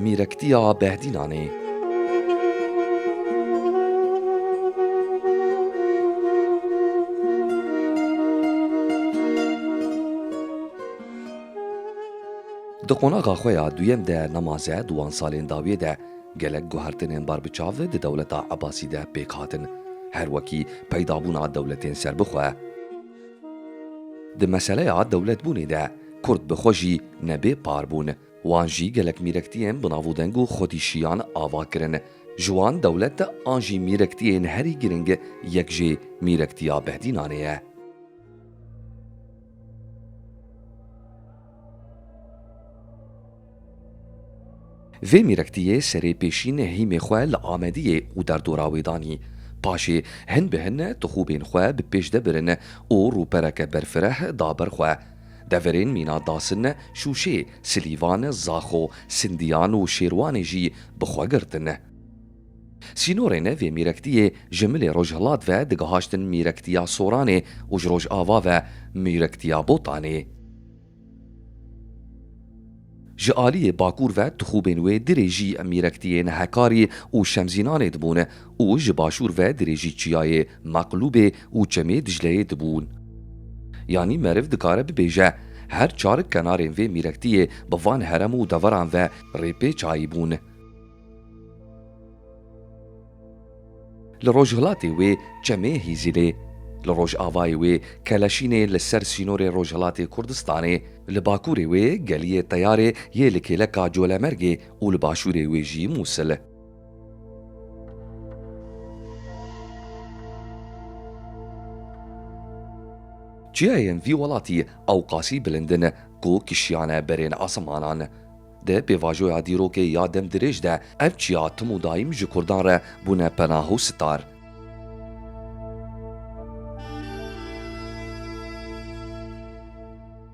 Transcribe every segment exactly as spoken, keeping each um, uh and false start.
Mîrektiya Behdînanê. Di qonaxa xwe ya duyem de nemaze di wan salên dawiyê de gelek guhertinên bar bi çav di dewleta Ebasî de pêk hatin, her wekî peydabûna dewletên serbixwe. Di meseleya dewletbûnê de Kurd bi xwe jî ne bê par bûn. Wan jî gelek mîrektiyên bi nav û deng û xwedî şiyan ava kirin. Ji wan dewlet an jî mîrektiyên herî giring yek jê mîrektiya Behdînanê ye. Vê mîrektiyê serê pêşîn hîmê xwe li Amediyê û derdora wê danî. Paşê hin bi hin tixûbên xwe bi pêş de birin û rûpereke berfireh da ber xwe. Deverên mîna Dasin, Şûşê, Silîvan, Zaxo, Sindiyan û Şêrwanê jî bi xwe girtin. Sînorên vê mîrektiyê ji milê rojhilat ve digihaştin mîrektiya Soranê û ji rojava ve mîrektiya Botanê. Ji aliyê bakur ve tixûbên wê dirêjî mîrektiyên Hekarî û Şemzînanê dibûn û ji başûr ve dirêjî çiyayê Meqlûbê û Çemê Dicleyê dibûn. Yanî meriv dikare bibêje, her çar kenarên vê mîrektiyê bi van herem û deveran ve rêpêçayî bûn. Li rojhilatê wê Çemê Hîzilê, li rojavayê wê Keleşînê li ser sînorê rojhilatê Kurdistanê, li bakurê wê Geliyê Teyarê yê li kêleka Colemergê û li başûrê wê jî Mûsil. Çiyayên vî welatî ewqasî bilind in ku kişiyane berên asemanan. Di pêvajoya dîrokê ya dem dirêj de ev çiya tim û dayîm ji Kurdan re bûne penah û sitar.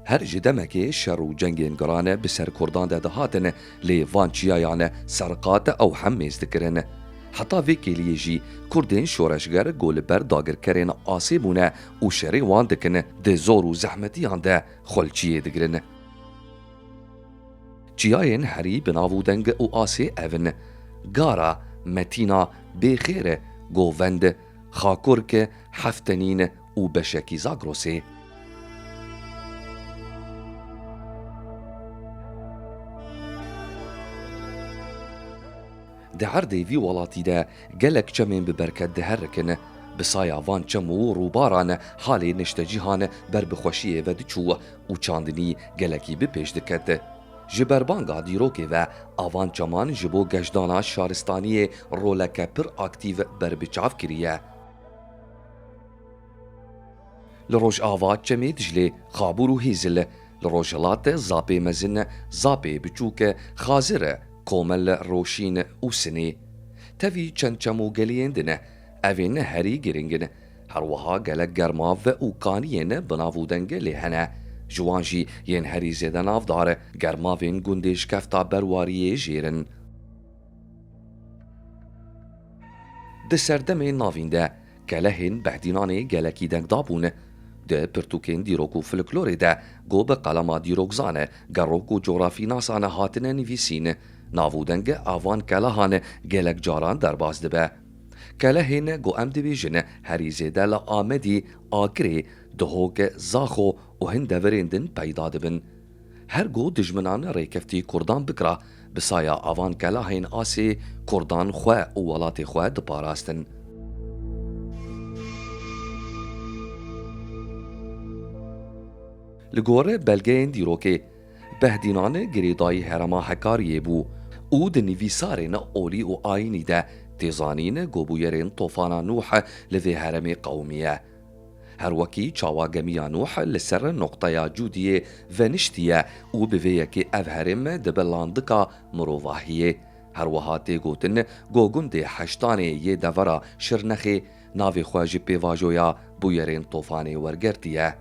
Her ji demekê şer û cengên giran bi ser Kurdan de dihatin, lê van çiyayan serqat ew hem mêz dikirin. Heta vê kêliyê jî Kurdên şoreşger ku li ber dagirkerên asê bûne û şerê wan dikin, di zor û zehmetiyan de xwe li çiyê digirin. Çiyayên herî bi nav û deng û asê ev in: Gara, Metîna, Bêxêr, Govend, Xakurk, Heftenîn û beşekî Zagrosê. Di erdê vî welatî de gelek çemên bi berket diherikin. Bi saya van çem û rûbaran halê neştecîhan ber bi xweşiyê ve diçû û çandinî gelekî bi pêş diket. Ji berbanga dîrokê ve avan çeman ji bo geşdana şaristaniyê roleke pir aktîv ber bi çav kiriye. Li rojava Çemê Diclê, Xabûr û Hîzil, li rojhilat Zapê Mezin, Zapê Biçûk, Xazir, Komel, Roşîn û Sinê. Tevî çend çem û geliyên din, evên herî giring in. Her wiha gelek germav û kaniyên bi nav û deng lê hene. Ji wan jî yên herî zêde navdar germavên gundê Şikefta Berwariyê jêr in. Di serdemên navîn de kelehên Behdînanê gelekî dengda bûn. Di pirtûkên dîrok û folklorê de ku bi qelema dîrokzan, gerok û cografînasan hatine nivîsîn, nav û deng a van kelehan gelek caran derbas dibe. Kelehên ku em dibêjin herî zêde li Amedî, Akirê, Dihok, Zaxo û hin deverên din peyda dibin. Her ku dijminan rêkeftî Kurdan bikira, bi saya avan kelahên asê Kurdan xwe û welatê xwe diparastin. Li gor belgeyên dîrokê, Behdînan girêdayî herêma Hekariyê bû û di nivîsarên olî û ayînî de tê zanîn ku bûyerên tofana Nûh li vê herêmê qewimiye. Her wekî çawa gemiya Nûh li ser noqteya Cûdiyê veniştiye û bi vê yekê ev herêm dibe landika mirovahiyê. Her wiha tê gotin ku gundê Heştanê yê devera Şirnexê navê xwe ji pêvajoya bûyerên tofanê wergertiye.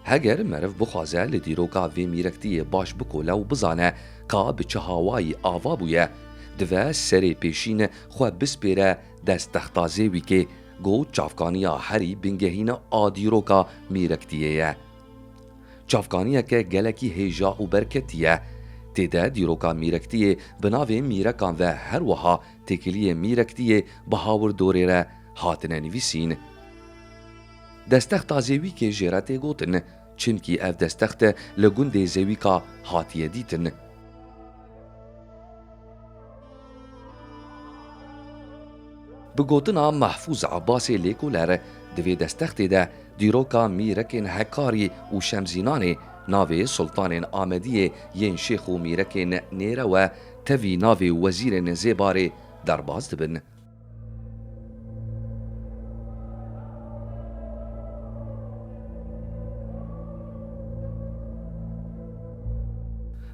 Heger meriv bixwaze li dîroka vê mîrektiyê baş bikole û bizane ka bi çi hawayî ava bûye, dive serê pêşîn xwe bispêre dest texta Zêwîkê, ku çavkaniya herî bingehîn a dîroka mîrektiyê ye. Çavkaniyeke gelekî hêja û berketî ye. Tê de dîroka mîrektiyê bi navê mîrekan ve her wiha têkiliyê mîrektiyê bi hawirdorê re hatine nivîsîn. Destexta Zêwîkê jê re tê gotin, çimkî ev destext li gundê Zewîka hatiye dîtin. Bi gotina Mehfûz Ebasê lêkoler, di vê destextê de dîroka mîrekên Hekarî û Şemzînanê navê sultanên Amediyê yên şêx û mîrekên nêrewe tevî navê wezîrên Zêbarê derbas dibin.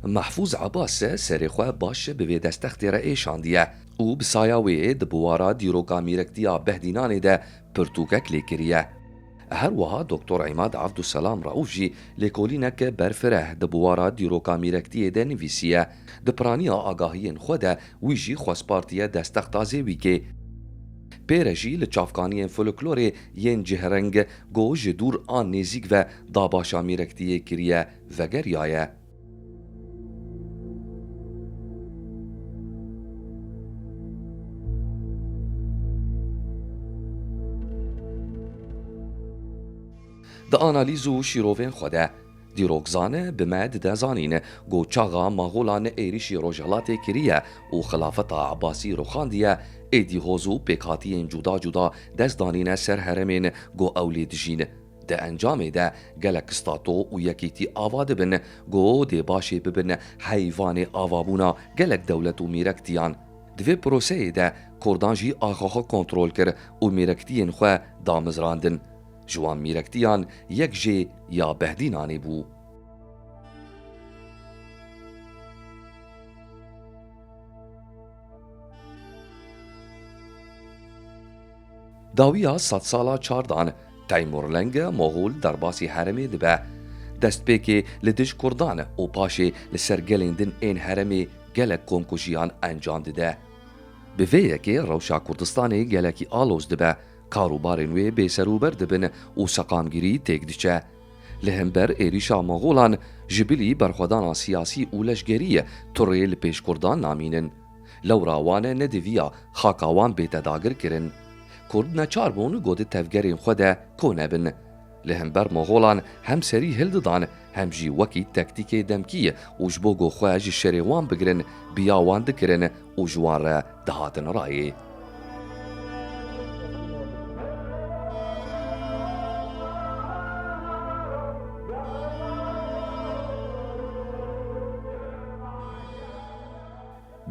Mehfûz Ebas serê xwe baş bi vê destextê re êşandiye û bi saya wê di buwara dîroka mîrektiya Behdînanê de pirtûkek lê kiriye. Her wiha Doktor Îmad Abdulselam Rauf jî lêkolînek berfireh di buwara dîroka mîrektiyê de nivîsiye. Di piraniya agahiyên xwe de wî jî xwespartiye destexta Zêwîkê. Pê re jî li çavkaniyên folklorê yên cihreng ku ji dûr an nêzîk ve dabaşa mîrektiyê kiriye, vegeriyaye. Di analîz û şîrovên xwe de, dîrokzan bi me dide zanîn ku çaxa Maxolan êrîşî Rojhilatê kiriye û xilafeta Ebasî rûxandiye, êdî hoz û pêkhatiyên cuda cuda dest danîne ser herêmên ku ew lê dijîn. Di encamê de gelek stato û yekîtî ava dibin ku dê başê bibin heyvanê avabûna gelek dewlet û mîrektiyan. Di vê proseyê de Kurdan jî axa xwe kontrol kir û mîrektiyên xwe damizrandin. Ji wan mîrektiyan yek jê ya Behdînanê bû. Dawiya sedsala çardan, Teymurleng Moxol derbasî herêmê dibe. Destpêkê li dij Kurdan û paşê li ser gelên din ên herêmê gelek komkujiyan encam dide. Bi vê yekê rewşa Kurdistanê gelekî aloz dibe. Karûbarên wê bêserûber dibin û seqamgirî têk diçe. Li hember êrîşa Moxolan ji bilî berxwedana siyasî û leşgerî turê li pêş Kurdan namînin. Lewra wan nediviya xaka wan bête dagirkirin. Kurd neçar bûn ku di tevgerên xwe de kone bin. Li hember Moxolan hem serî hildidan, hem jî wekî tektîkê demkî û ji bo ku xwe ji şerê wan bigirin, biya wan dikirin û ji wan re dihatin rayê.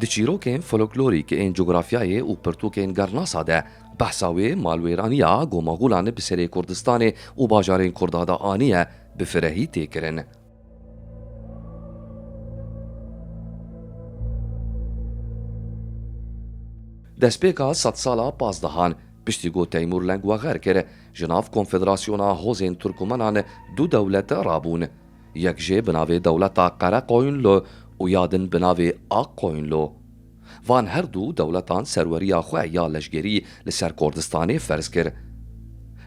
Di çîrokên folklorîk ên cografyayê û pirtûkên gernasa de behsa wê malwêraniya ku Moxolan bi serê Kurdistanê û bajarên Kurda de aniye, bi firehî tê kirin. Destpêka sedsala pazdehan, piştî ku Teymûrleng wexer kir, ji nav Konfederasyona Hozên Turkmenan du dewlet rabûn. Yek jê bi navê dewleta Qereqoyunlu û ya din bi navê Aqkoyunlu. Van her du dewletan serweriya xwe ya leşgerî li ser Kurdistanê ferz kir.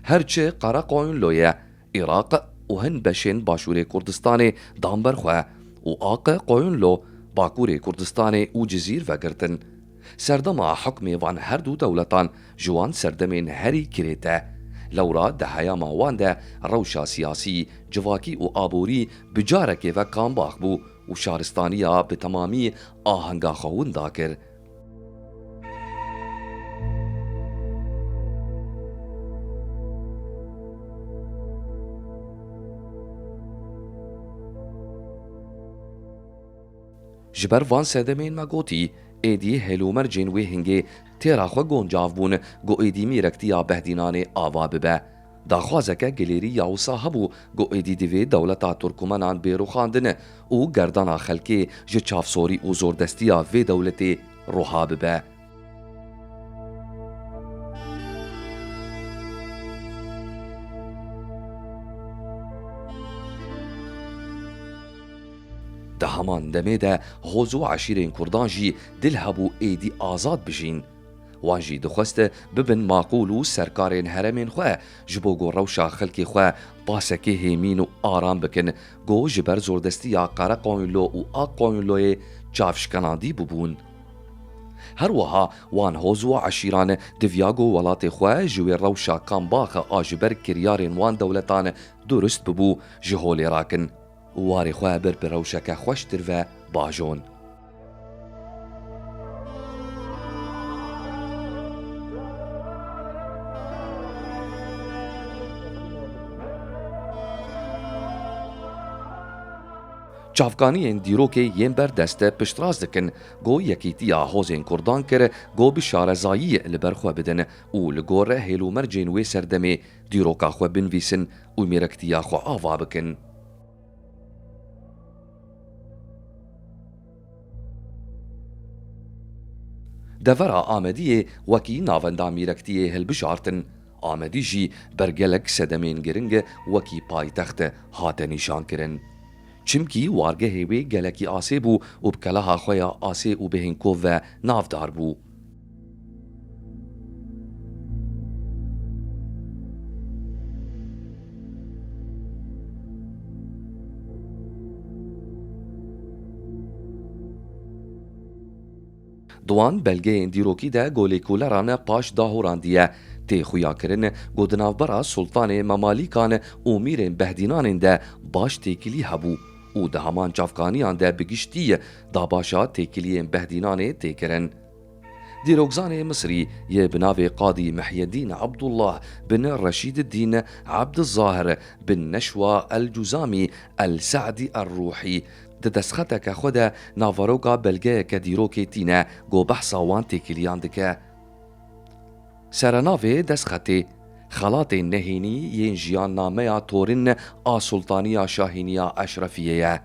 Her çi Qereqoyunlu ye, Iraq û hin beşên başûrê Kurdistanê dan ber xwe û Aqkoyunlu bakurê Kurdistanê û Cizîr vegirtin. Serdema hukmê van her du dewletan ji wan serdemên herî kirêt e. Lewra di heyama wan de rewşa siyasî, civakî û aborî bi carekê ve kambax bû û şaristaniya bi temamî ahenga xwe winda kir. Ji ber van sedemên me gotî, êdî hêl û mercên wê hingê têra xwe guncav bûn, ku êdî mîrektiya Behdînanê ava bibe. Daxwazeke gilêrî ya wisa hebû, ku êdî divê dewleta Turkmenan bê rûxandin û gerdana xelkê ji çavsorî û zordestiya vê dewletê ruha bibe. Di heman demê de hoz û eşîrên Kurdan jî dil hebû êdî azad bijîn. Wan jî dixwest bibin maqûl û serkarên herêmên xwe, ji bo ku rewşa xelkê xwe pasekê hêmîn û aram bikin, ku ji ber zordestiya Qereqoyunlo û Aqoyunloyê çavşkenandî bûbûn. Her wiha wan hoz û eşîran diviya ku welatê xwe ji wê rewşa Kambax a ji ber kiryarên wan dewletan durust bibû, ji holê rakin û warê xwe ber bi rewşeke xweştir ve bajon. Çavkaniyên dîrokê yên berdest piştrast dikin, ku yekîtiya hozên kurdan kir, ku bi şarezayî li ber xwe bidin û li gor hêl û mercên wê serdemê dîroka xwe binivîsin û mîrektiya xwe ava bikin. Devera Amediyê wekî navenda mîrektiyê hilbijartin. Amedî jî ber gelek sedemên giring wekî paytext hate nîşankirin. Çimkî wargehê wê gelekî asê bû û bi keleha xwe ya asê û bêhênkov ve navdar bû. Di wan belgeyên dîrokî de ku lêkoleran paş dahorandiye, tê xuyakirin ku di navbera Sultanê Memalîkan û Mîrên Behdînanên de baş têkilî hebû û di heman çavkaniyan de bi giştî dabaşa têkiliyên Behdînanê tê kirin. Dîrokzanê Misrî yê bi navê Qadî Mihyedîn Ebdullah bin Reşîdiddîn Ebdizahir bin Neşwa El-Cuzamî El-Se'dî Er-Ruhî di destxeteke xwe de naveroka belgeyeke dîrokê tîne ku behsa wan têkiliyan dike. Serenavê destxetê, Xelatên nehênî yên jiyannameya torin a Sultaniya Şahîniya Eşrefiyê ye.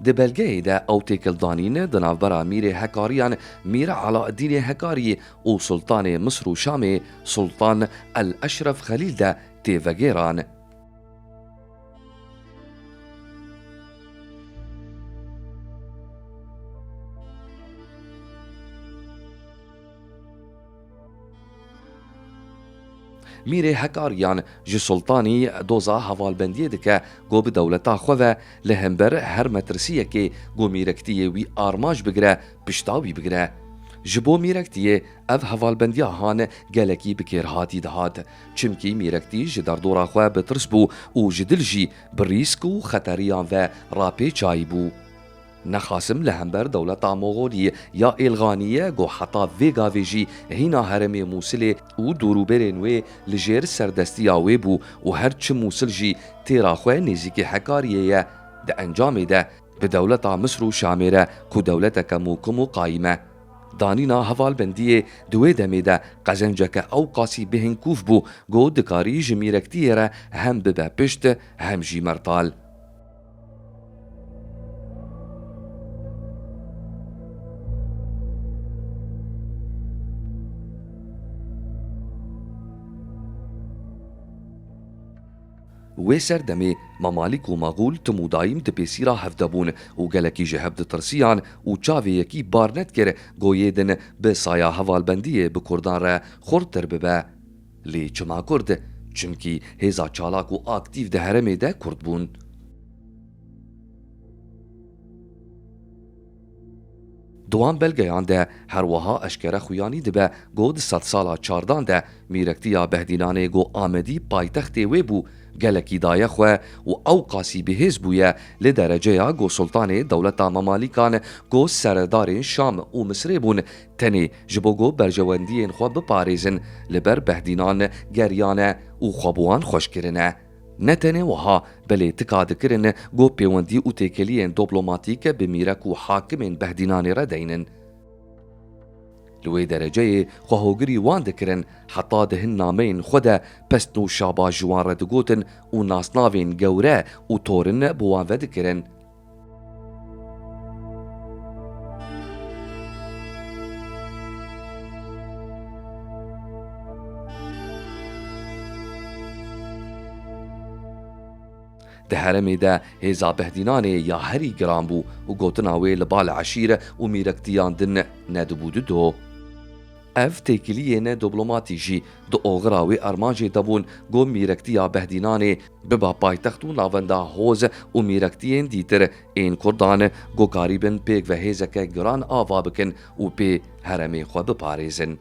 Di belgeyê de ew têkildanîn di navbera Mîrê Hekariyan Mîr Elaeddînê Hekarî û Sultanê Misr û Şamê Sultan El Eşref Xelîl de tê vegêran. Mîrê Hekariyan ji Sultanî doza hevalbendiyê dike ku bi dewleta xwe ve li hember her metirsiyekê ku mîrektiyê wî armanc bigire, pişta wî bigire. Ji bo mîrektiyê ev hevalbendiya han gelekî bi kêrhatî dihat. Çimkî mîrektî ji derdora xwe bi tirs bû û ji dil jî bi rîsk û xeteriyan ve rapê çayî bû. Nexasim li hember dewleta Moxolî ya Êlxanî ye ku heta vê gavê jî hîna herêmê Mûsilê û dorûberên wê li jêr serdestiya wê bû û her çi Mûsil jî têra xwe nêzîkî Hekariyê ye, di encamê de bi dewleta Misr û Şamê re ku dewleteke mukim û qayîm e. Danîna hevalbendiyê di wê demê de qezenceke ewqasî bêhênkûf bû, ku dikarî ji mîrektiyê re hem bibe pişt hem jî mertal. Wê serdemê Memalîk û Mexûl tim û dayîm di pêsîra hev de bûn û gelekî ji hev ditirsiyan û çavê yekî bar nedikir ku yê din bi saya hevalbendiyê bi kurdan re xurttir bibe. Lê çima kurd? Çimkî hêza çalak û aktîf di herêmê de kurd bûn. Di wan belgeyan de her wiha eşkere xuyanî dibe ku di sedsala çardan de mîrektiya Behdînanê ku Amedî paytextê wê bû, gelekî daye xwe û ewqasî bihêz bûye li dereceya ku Sultanê dewleta Memalîkan ku seredarên Şam û Misrê bûn, tenê ji bo ku berjewendiyên xwe biparêzin, li ber Behdînan geriyane û xwe bi wan xweş kirine. Ne tenê wiha, belê tika dikirin ku pêwendî û têkeliyên diplomatîk bi mîrek û hakimên Behdînanê re deynin. Li wê dereceyê xwehogirî wan dikirin, heta di hin nameyên xwe de pesn û şaba ji wan re digotin û nasnavên gewre û torin bi wan ve dikirin. Di herêmê de hêza Behdînanê ya herî giran bû û gotina wê li bal eşîr û mîrektiyan din nedibû dido. Ev têkiliyên diplomatî jî di oxira wê armancê de bûn ku mîrektiya Behdînanê bibe paytext û navenda hoz û mîrektiyên dîtir ên Kurdan ku karîbin pêk ve hêzeke giran ava bikin û pê herêmê xwe biparêzin.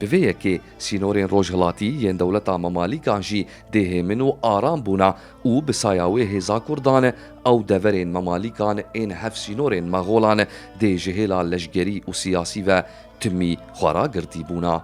Bi vê yekê sînorên rojhilatî yên dewleta Memalîkan jî dê hêmin û aram bûna û bi saya wê hêza Kurdan ew deverên Memalîkan ên hevsînorên Mexolan dê ji hêla leşgerî û siyasî ve timî xwe ragirtî bûna.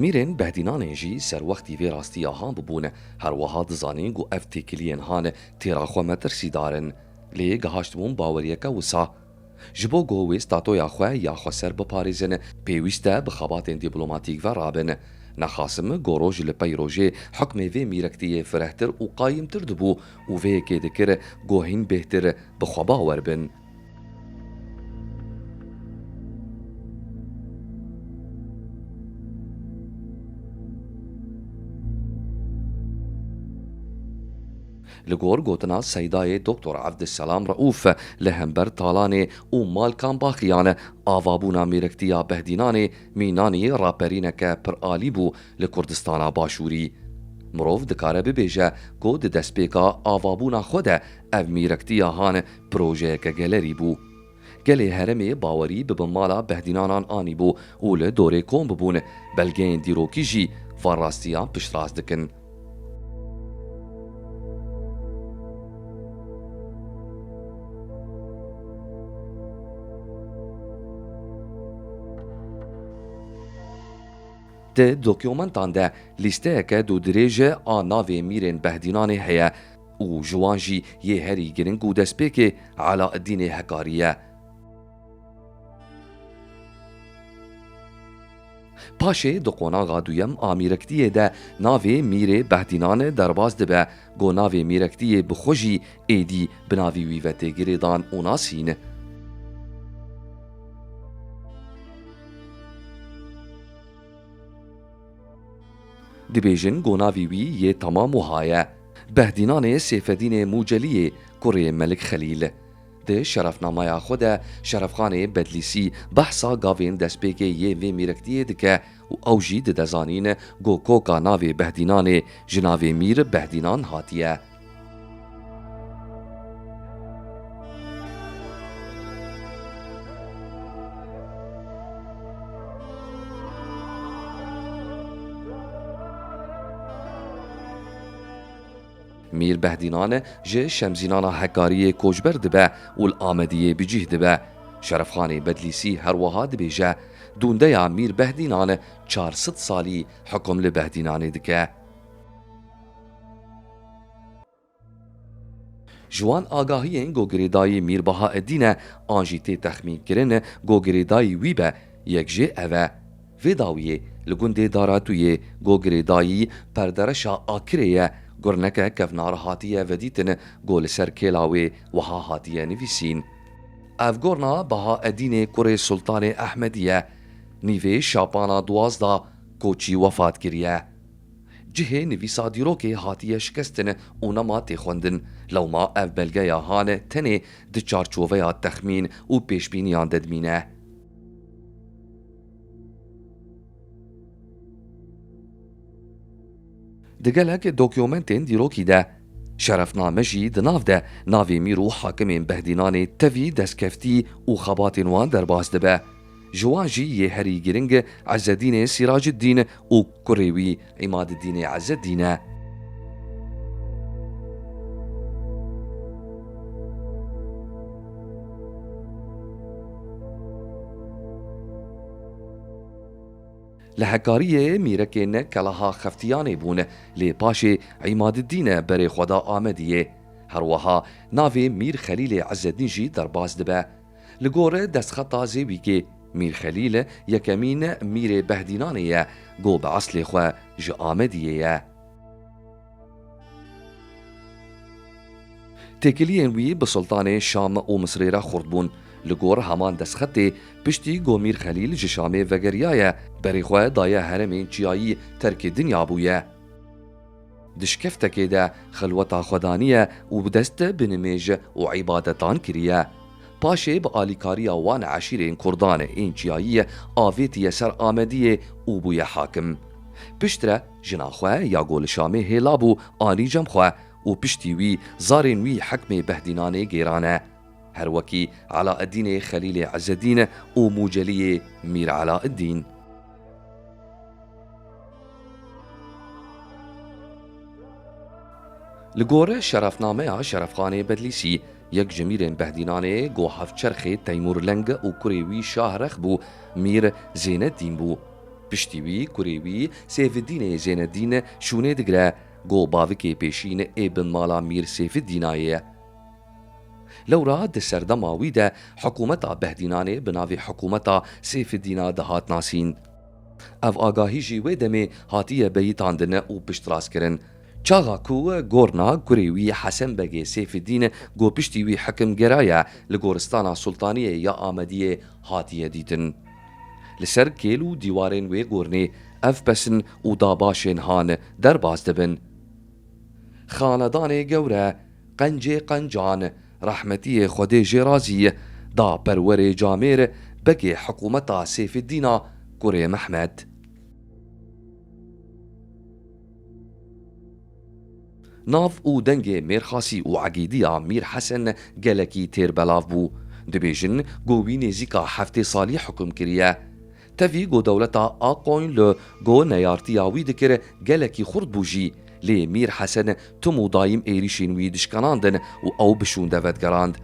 Mîrên Behdînanê jî serwextî vê rastiya han bibûn. Her wiha dizanîn ku ev têkiliyên han têra xwe metirsîdar in. Lê gihaştibûn baweriyeke wisa. Ji bo ku wê statoya xwe ya xweser biparêzin, pêwîst e bi xebatên dîplomatîk ve rabin. Nexasim ku roj li pey rojê hukmê vê mîrektiyê firehtir û qayîmtir dibû û vê yekê dikir ku hîn bêhtir bi xwe bawer bin. Li gor gotina Seydayê Doktor Evdiselam Reûf, li hember talanê û malkan baxiyan avabûna mîrektiya Behdînanê mînanî raperîneke piralî bû li Kurdistana Başûrî. Mirov dikare bibêje ku di destpêka avabûna xwe de ev mîrektiya han projeyeke gelerî bû. Gelê herêmê bawerî bi binmala Behdînanan anîbû û li dorê kom bibûn, belgeyên dîrokî jî van rastiyan piştrast dikin. Di dokumentan de lîsteyeke dûdirêj a navê mîrên Behdînanê heye û ji wan jî yê herî giring û destpêkê Elaeddînê Hekarî ye. Paşê di qonaxa duyem a mîrektiyê de navê mîrê Behdînan derbas dibe, ku navê mîrektiyê bi xwe jî êdî bi navê wî ve tê girêdan û nasîn. Dibêjin ku navê wî yê temam wiha ye. Behdînanê Sêfedînê Mûceliyê, kurê Melik Xelîl. Di şerefnameya xwe de Şerefxanê Bedlîsî behsa gavên destpêkê yê vê mîrektiyê dike û ew jî dide zanîn ku koka navê Behdînanê ji navê Mîr Behdînan hatiye. Mîr Behdînan ji Şemzînana Hekariyê koçber dibe û li Amediyê bi cih dibe. Şerefxanê Bedlîsî her wiha dibêje, dûndeya Mîr Behdînan çar sed salî hukum li Behdînanê dike. Ji wan agahiyên ku girêdayî Mîr Bahaeddîn e, an jî tê texmînkirin ku girêdayî wî be, yek jê ev e. Vê dawiyê li gundê Daratûyê ku girêdayî Perdereşa Akirê ye, gurneke kevnar hatiye vedîtin ku li ser kêla wê wiha hatiye nivîsîn: Ev gurna Bahaeddînê kurê Sultanê Ehmedî ye, nîvê şapana duwazdeh koçî wefat kiriye. Cihê nivîsa dîrokê hatiye şikestin û nema tê xwendin. Lewma ev belgeya han tenê di çarçoveya texmîn û pêşbîniyan de dimîne. Di gelek dokumentên dîrokî de, Şerefname jî di nav de navê mîr û hakimên Behdînanê tevî destkeftî û xebatên wan derbas dibe. Ji wan jî yê herî giring Ezzedînê Sîraciddîn û kurê wî Îmadiddînê Ezzedîn e. Li Hekariyê mîrekên Keleha Xeftiyanê bûn, lê paşê Îmadiddîne berê xwe da Amediyê. Her wiha navê Mîr Xelîlê Ezzedîn jî derbas dibe. Li gor destxeta Zêwîkê, Mîr Xelîl yekemîn Mîrê Behdînanê ye, ku bi eslê xwe ji Amediyê ye. Têkiliyên wî bi Sultanê Şam û Misrê re xurt bûn. Li gor heman destxetê, piştî ku Mîr Xelîl ji Şamê vegeriyaye, berê xwe daye herêmên çiyayî terkê dinya bûye. Di şikeftekê de xilweta xwe daniye û bi dest bi nimêj û îbadetan kiriye. Paşê bi alîkariya wan eşîrên kurdan ên çiyayî avêtiye ser Amediyê û bûye hakim. Piştre jina xwe ya ku li Şamê hêla bû anî cem xwe û piştî wî zarên wî hikmê Behdînanê gêrane. Her wekî Elaeddînê Xelîlê Ezzedîn û Mûceliyê Mîr Elaeddîn. Li gor şerefnameya Şerefxanê Bedlîsî, yek ji mîrên Behdînanê ku hevçerxê Teymûrleng û kurê wî Şahrex bû, Mîr Zêneddîn bû. Piştî wî kurê wî Sêfiddînê Zêneddîn şûnê digire, ku bavikê pêşîn ê binmala Mîr Sêfiddînayê ye. Lewra di serdema wî de hikûmeta Behdînanê bi navê hikûmeta Sêfiddîna dihat nasîn. Ev agahî jî wê demê hatiye beyîtandin û piştrast kirin. Çaxa ku gorna kurê wî Hesen Begê Sêfiddîn ku piştî wî hikim geraye li goristana Sultaniyê ya Amediyê hatiye dîtin. Li ser kêl û dîwarên wê gornê ev pesn û dabaşên han derbas dibin. Xanedanê gewre, qencê qencan, rehmetiyê Xwedê jê razî, da perwerê camêr, begê hikûmeta Sêfiddîna kurê Mehmed. Nav û dengê mêrxasî û egîdiya Mîr Hesen gelekî têrbelav bû. Dibêjin ku wî nêzîka heftê salî hukum kiriye. Tevî ku dewleta Aqoynlu ku neyartiya wî dikir gelekî xurt bû jî, lê Mîr Hesen tim û dayîm êrîşên wî dişkenandin û ew bi şûnde vedigerand.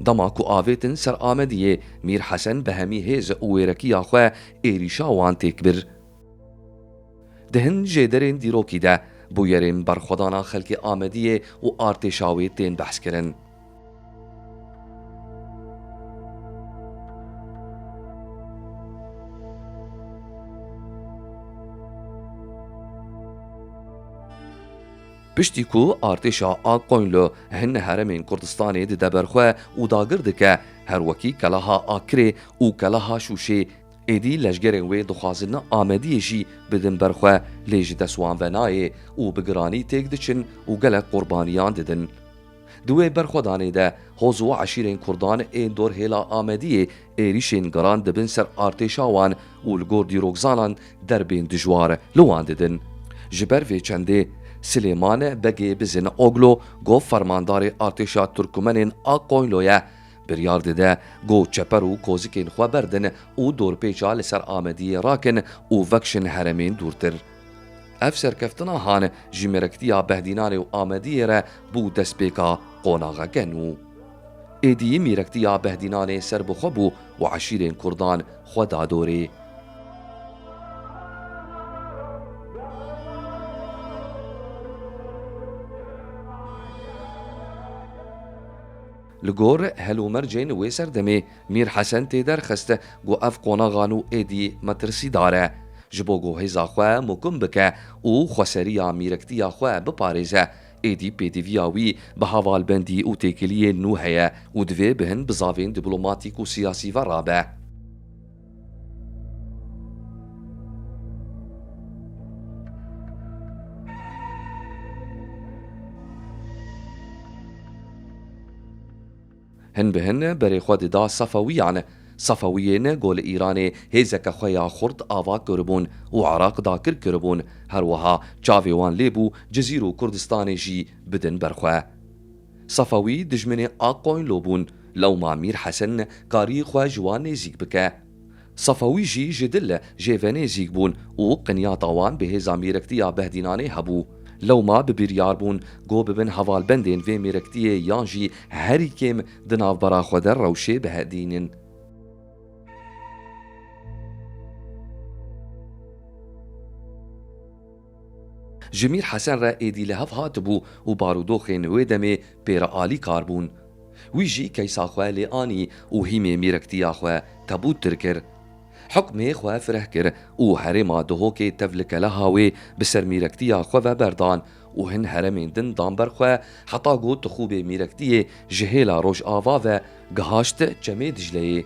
Dema ku avêtin ser Amediyê, Mîr Hesen bi hemî hêz û wêrekiya xwe êrîşa wan têk bir. Di hin jêderên dîrokî de bûyerên berxwedana xelkê Amediyê û artêşa wê tên behskirin. Piştî ku artêşa Aqoynlu hin herêmên Kurdistanê dide ber xwe û dagir dike, her wekî Keleha Akirê û Keleha Şûşê, êdî leşgerên wê dixwazin Amediyê jî bidin ber xwe, lê ji dest wan ve nayê û bi giranî têk diçin û gelek qurbaniyan didin. Di wê berxwedanê de hoz û eşîrên kurdan ên dor hêla Amediyê êrîşên giran dibin ser artêşa wan û li gor dîrokzanan derbên dijwar li wan didin. Ji ber vê çendê Silêman Begê Bizin Oglo, ku fermandarê artêşa Turkmenên Aqoynlo ye, biryar dide ku çeper û kozikên xwe berdin û dorpêça li ser Amediyê rakin û vekişin herêmên dûrtir. Ev serkeftina han ji mêrektiya Behdînanê û Amediyê re bû destpêka qonaxeke nû. Êdî mêrektiya Behdînanê serbixwe bû û eşîrên kurdan xwe da dorê. Li gor hel û mercên wê serdemê, Mîr Hesen tê derxist ku ev qonaxa nû êdî metirsîdar e. Ji bo ku hêza xwe mukim bike û xweseriya mîrektiya xwe biparêze, êdî pêdiviya wî bi hevalbendî û têkiliyên nû heye û divê bi hin bizavên dîplomatîk û siyasî ve rabe. Hin bi hin berê xwe dida Sefewiyan. Sefewiyên ku li Îranê hêzeke xwe ya xurt ava kiribûn û Iraq dakir kiribûn, her wiha çavê wan lê bû Cizîr û Kurdistanê jî bidin ber xwe. Sefewî dijminê Aqoynlo bûn, lewma Mîr Hesen karî xwe ji wan nêzîk bike. Sefewî jî ji dil jê ve nêzîk bûn û qinyata wan bi hêza mêrektiya Behdînanê hebû. Lewma bi biryar bûn ku bibin hevalbendên vê mêrektiyê yan jî herî kêm di navbera xwe de rewşê bihedînin. Ji Mîr Hesen re êdî li hev hatibû û barodoxên wê demê pê re alîkar bûn. Wî jî keysa xwe lê anî û hîmê mîrektiya xwe tebûttir kir. Hukmê xwe fireh kir û herêma Duhokê tev li keleha wê bi ser mîrektiya xwe ve berdan û hin heremên din dan ber xwe, heta ku tixûbê Mîrektiyê ji hêla Rojava ve gihaşt Çemê Dicleyê.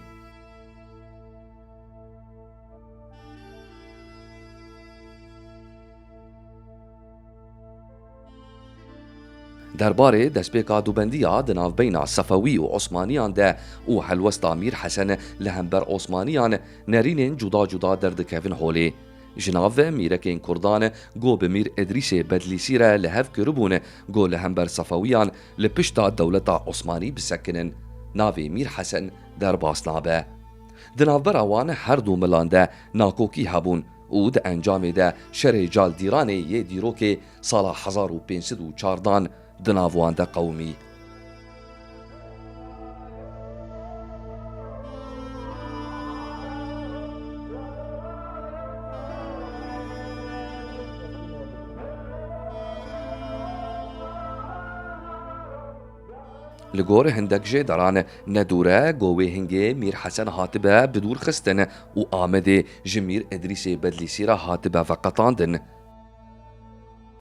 Derbarê destpêka dubendiya di navbeyna Sefewî û Osmaniyan de û helwesta Mîr Hesen li hember Osmaniyan, nerînên cuda cuda derdikevin holê. Ji nav mîrekên Kurdan ku bi Mîr Idrîsê Bedlîsî re li hev kiribûn ku li hember Sefewiyan li pişta dewleta Osmanî bisekinin, navê Mîr Hesen derbas nabe. Di navbera wan her du milan de nakokî hebûn û di encamê de şerê Caldîranê yê dîrokê sala hezar û pênc sed û çardan di nav wan de qewimî. Li gor hindek jê deran ne dûr e ku wê hingê Mîr Hesen hatibe bidûrxistin û Amedê ji Mîr Idrîsê Bedlîsî re hatibe veqetandin.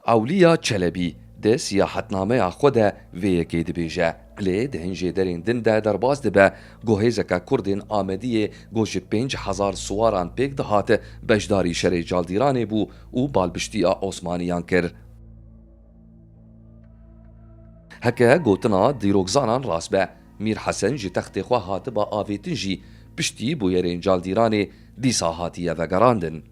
Ewliya Çelebî di siyahetnameya xwe de vê yekê dibêje, lê di hin jêderên din de derbas dibe ku hêzeke Kurdên Amediyê ku ji pênc hezar siwaran pêk dihat, beşdarî şerê Caldîranê bû û balbiştiya Osmaniyan kir. Heke gotina dîrokzanan rast be, Mîr Hesen ji textê xwe hatiba avêtin jî piştî bûyerên Caldîranê dîsa hatiye vegerandin.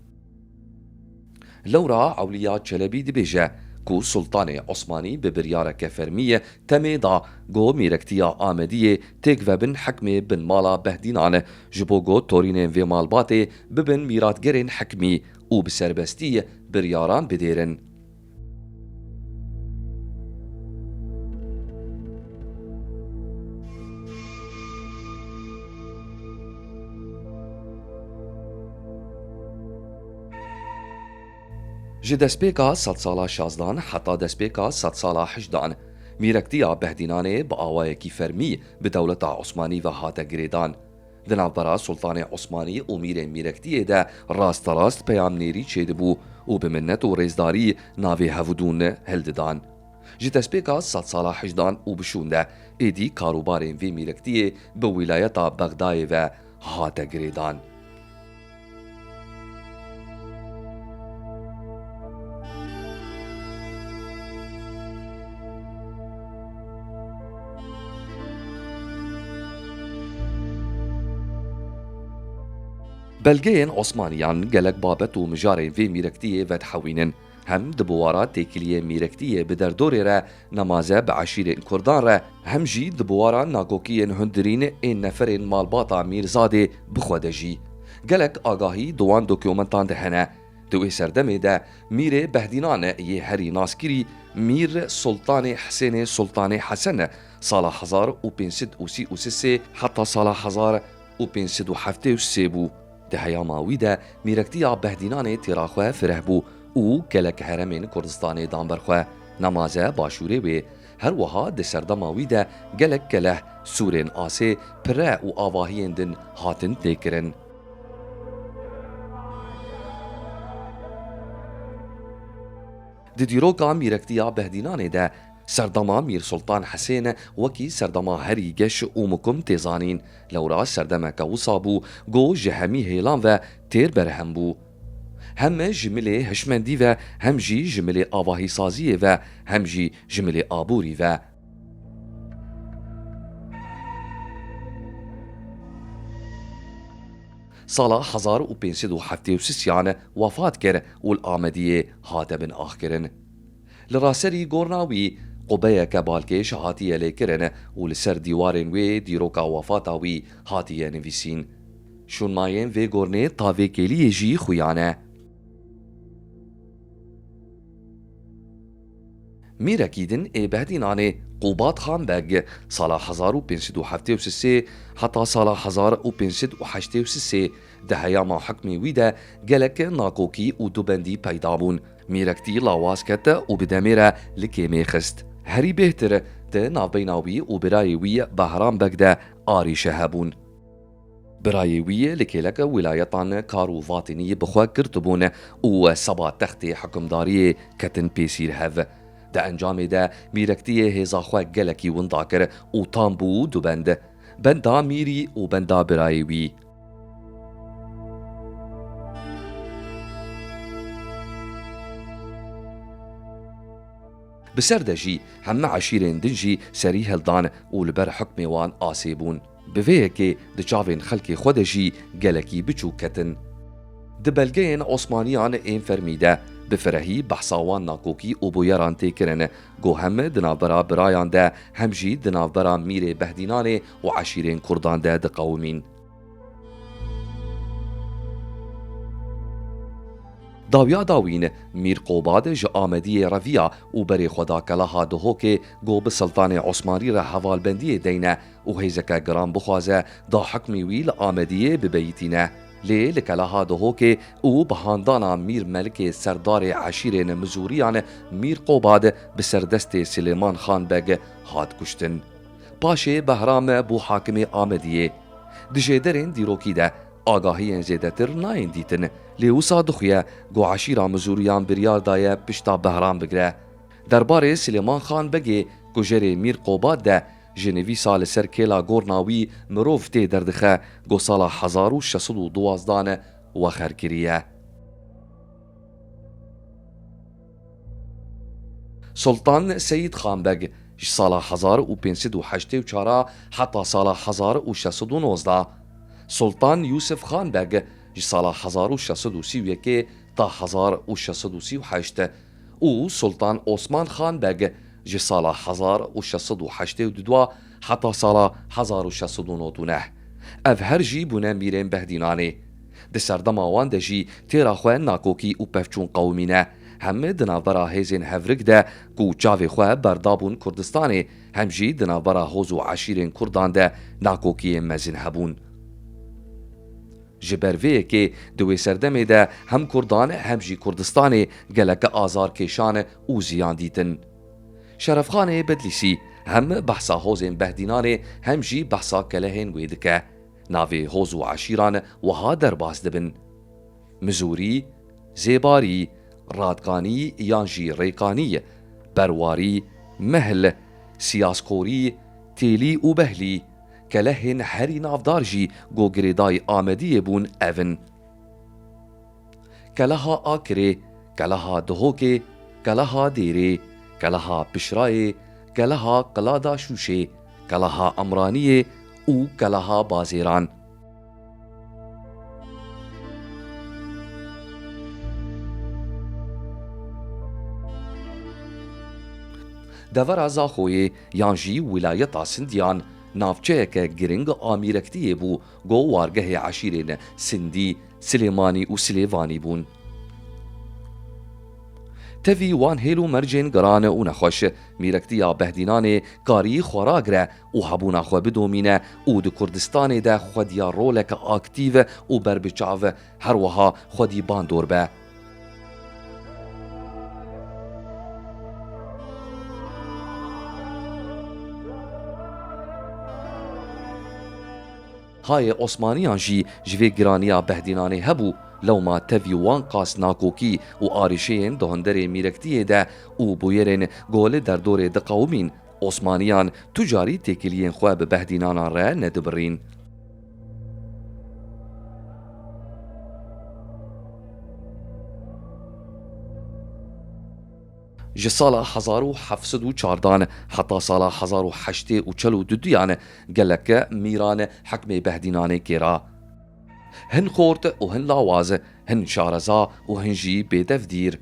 Lewra Ewliya Çelebî dibêje ku Sultanê Osmanî bi biryareke fermî temê da ku mîrektiya Amediyê têk vebin hikmê binmala Behdînan, ji bo ku torînên vê malbatê bibin mîratgerên hikmî û bi serbestî biryaran bidêrin. Ji destpêka sedsala şazdan heta destpêka sedsala hejdan, mîrektiya Behdînanê bi awayekî fermî bi dewleta Osmanî ve hate girêdan. Di navbera Sultanê Osmanî û mîrên mîrektiyê de rasterast peyamnêrî çêdibû û bi minnet û rêzdarî navê hevdûn hildidan. Ji destpêka sedsala hejdan û bişûn de êdî karûbarên vê mîrektiyê bi wîlayeta Bexdayê ve hate girêdan. Belgeyên Osmaniyan gelek babet û mijarên vê mîrektiyê vedihewînin. Hem di biwara têkiliyê mîrektiyê bi derdorê re nemaze bi eşîrên Kurdan re, hem jî di biwara nakokiyên hundirîn ên neferên malbata Mîrzadê bi xwe de jî. Gelek agahî di wan dokumentan de hene. Di wê serdemê de Mîrê Behdînan yê herî naskirî Mîr Sultanê Hisênê Sultanê Hesen sala hezar û pênc sed û sî û sê heta sala hezar û pênc sed û heftê û sê bû. Di heyama wî de mîrektiya Behdînanê têra xwe fireh bû û gelek heremên Kurdistanê dan ber xwe. Nemaze başûrê wê, her wiha di serdema wî de gelek keleh, sûrên asê, pire û avahiyên din hatin têkirin. Di dîroka mîrektiya Behdînanê de serdema Mîr Sultan Hisên wekî serdema herî geş û mukum tê zanîn. Lewra serdemeke wisa bû, ku ji hemî hêlan ve têr berhem bû. Hem ji milê hişmendî ve, hem jî ji milê avahîsaziyê ve, hem jî ji milê aborî ve. Sala hezar û pênc sed û heftê û sisiyan wefat kir û li Amediyê hate bin axkirin. Li raserî gorna wî qubeyeke balkêş hatiye lêkirin û li ser dîwarên wê dîroka wefata wî hatiye nivîsîn. Şûnmayên vê gornê ta vê kêliyê jî xuya ne. Mîrekî din ê Behdînanê Qûbat Xan Beg sala hezar û pênc sed û heftê û sê heta sala hezar û pênc sed û heştê û sê di heyama hukmê wî de gelek nakokî û dubendî peyda bûn. Mîrektî lawaz ket û bi demê re li kêmê xist. Herî bêhtir di navbeyna wî û birayê wî Behram Beg de arîşe hebûn. Birayê wî li kêleke wîlayetan kar û vatinî bi xwe girtibûn û seba textê hukimdariyê ketin pêsîr hev. Di encamê de mîrektiyê hêza xwe gelekî winda kir û tam bû du bend, benda mîrî û benda birayê wî. Bi ser de jî heme eşîrên din jî serî hildan û li ber hukmê wan asê bûn. Bi vê yekê di çavên xelkê xwe de jî gelekî biçûk ketin. Di belgeyên Osmaniyan ên fermî de bi firehî behsa wan nakokî û bûyeran tê kirin, ku hem di navbera birayan de hem jî di navbera mîrê Behdînanê û eşîrên Kurdan de diqewimîn. Dawiya dawîn, Mîr Qobad ji Amediyê reviya û berê xwe da keleha Duhokê, ku bi Siltanê Osmanî re hevalbendiyê deyne û hêzeke giran bixwaze da hikmî wî li Amediyê bibeyitîne. Lê li keleha Duhokê û bi handana Mîr Melikê serdarê eşîrên Mizûriyan Mîr Qobad bi ser destê Silêman Xan Beg hat kuştin. Paşê Behram bû hakimê Amediyê. Di jêderên dîrokî de agahiyên zêdetir nayên dîtin, lê wisa dixuye ku eşîra Mizûriyan biryar daye pişta Behram bigire. Derbarê Silêman Xan Begê kujerê Mîr Qobad de ji nivîsa li ser kêla gorna wî mirov tê derdixe ku sala hezar û şeş sed û duwazdan wexer kiriye. Sultan Seyîd Xan Beg ji sala hezar û pênc sed û heştê û çar heta sala hezar û şeş sed û nozda, Sultan Yûsif Xan Beg ji sala hezar û şeş sed û sî û yekê ta hezar û şeş sed û sî û heşt û Sultan Osman Xan Beg ji sala hezar û şeş sed û heştê û du heta sala hezar û şeş sed û nod û neh. Ev her jî bûne mîrên Behdînanê. Di serdema wan de jî têra xwe nakokî û pevçûn qewimîne. Heme di navbera hêzên hevrik de ku çavê xwe berdabûn Kurdistanê, hem jî di navbera hoz û eşîrên Kurdan de nakokiyên mezin hebûn. Ji ber vê yekê di wê serdemê de hem Kurdan hem jî Kurdistanê geleke azar kêşan û ziyan dîtin. Şerefxanê Bedlîsî hem behsa hozên Behdînanê hem jî behsa kelehên wê dike. Navê hoz û eşîran wiha derbas dibin: Mizûrî, Zêbarî, Radkanî yan jî Rêkanî, Berwarî, Mehl, Siyaskorî, Têlî û Behlî. Kelehên herî navdar jî ku girêdayî Amediyê bûn ev in: Keleha Akirê, Keleha Duhokê, Keleha Dêrê, Keleha Pişrayê, Keleha Qilada Şûşê, Keleha Emraniyê û Keleha Bazêran. Devera Zaxoyê yan jî wîlayeta Sindiyan navçeyeke giring a mîrektiyê bû, ku wargehê eşîrên Sindî, Silêmanî û Silêvanî bûn. Tevî wan hêl û mercên giran û nexweş, mîrektiya Behdînanê karî xwe ragire û hebûna xwe bidomîne û di Kurdistanê de xwediya roleke aktîv û berbiçav, her wiha xwedî bandor be. Hayê Osmaniyan jî ji vê giraniya Behdînanê hebû, lewma tevî wan qas nakokî û arîşeyên di hunderê mîrektiyê de û bûyerên ku li derdorê diqewimîn, Osmaniyan tu carî têkiliyên xwe bi Behdînanan re nedibirîn. Ji sala hezar û heft sed û çardan heta sala hezar û heştê û çel û duduyan geleke mîran hikmê Behdînanê kêra. Hin xort û hin lawaz, hin şareza û hin jî bêdevdîr.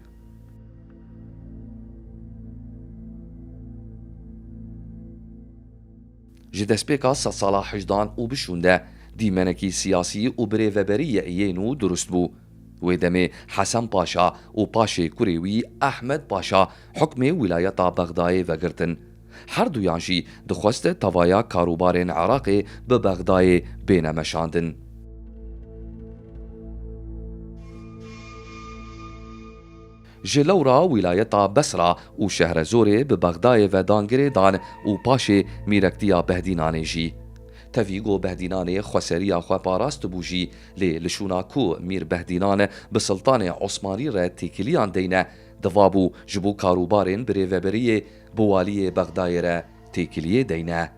Ji destpêka sedsala hejdan û bişûn de dîmenekî siyasî û birêveberî yê nû durust bû. Wê demê Hesen Paşa û paşê kurê wî Ehmed Paşa hukmê wîlayeta Bexdayê vegirtin. Her duyan jî dixwest tevaya karûbarên Iraqê bi Bexdayê bêne meşandin. Ji lewra wîlayeta Besra û Şehrezorê bi Bexdayê ve dan girêdan û paşê mîrektiya Behdînanê jî. Tevî ku Behdînanê xweseriya xwe parastibû jî, lê li şûna ku Mîr Behdînan bi Siltanê Osmanî re têkiliyan deyne, Divabû ji bo karûbarên birêveberiyê bi waliyê Bexdayê re têkiliyê deyne.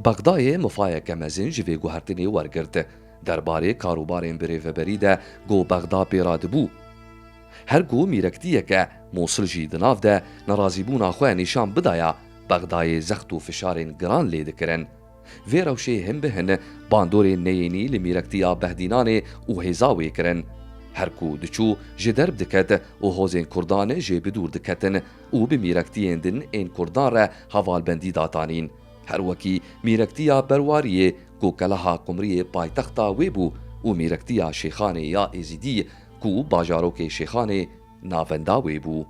Bexdayê mifayeke mezin ji vê guhertinê wergirt. Derbarê karûbarên birêveberî de ku Bexda pê re dibû. Her ku mîrektiyeke Mûsil jî di nav de nerazîbûna xwe nîşan bidaya, Bexdayê zext û fişarên giran lê dikirin. Vê rewşê hin bi hin bandorên neyênî li mîrektiya Behdînanê û hêza wê kirin. Her ku diçû ji derb diket û hozên Kurdan jê bi dûr diketin û bi mîrektiyên din ên Kurdan re hevalbendî datanîn. Her wekî mîrektiya Berwariyê ku keleha Qumriyê paytexta wê bû û mîrektiya Şêxanê ya Êzîdî ku bajarokê Şêxanê navenda wê bû.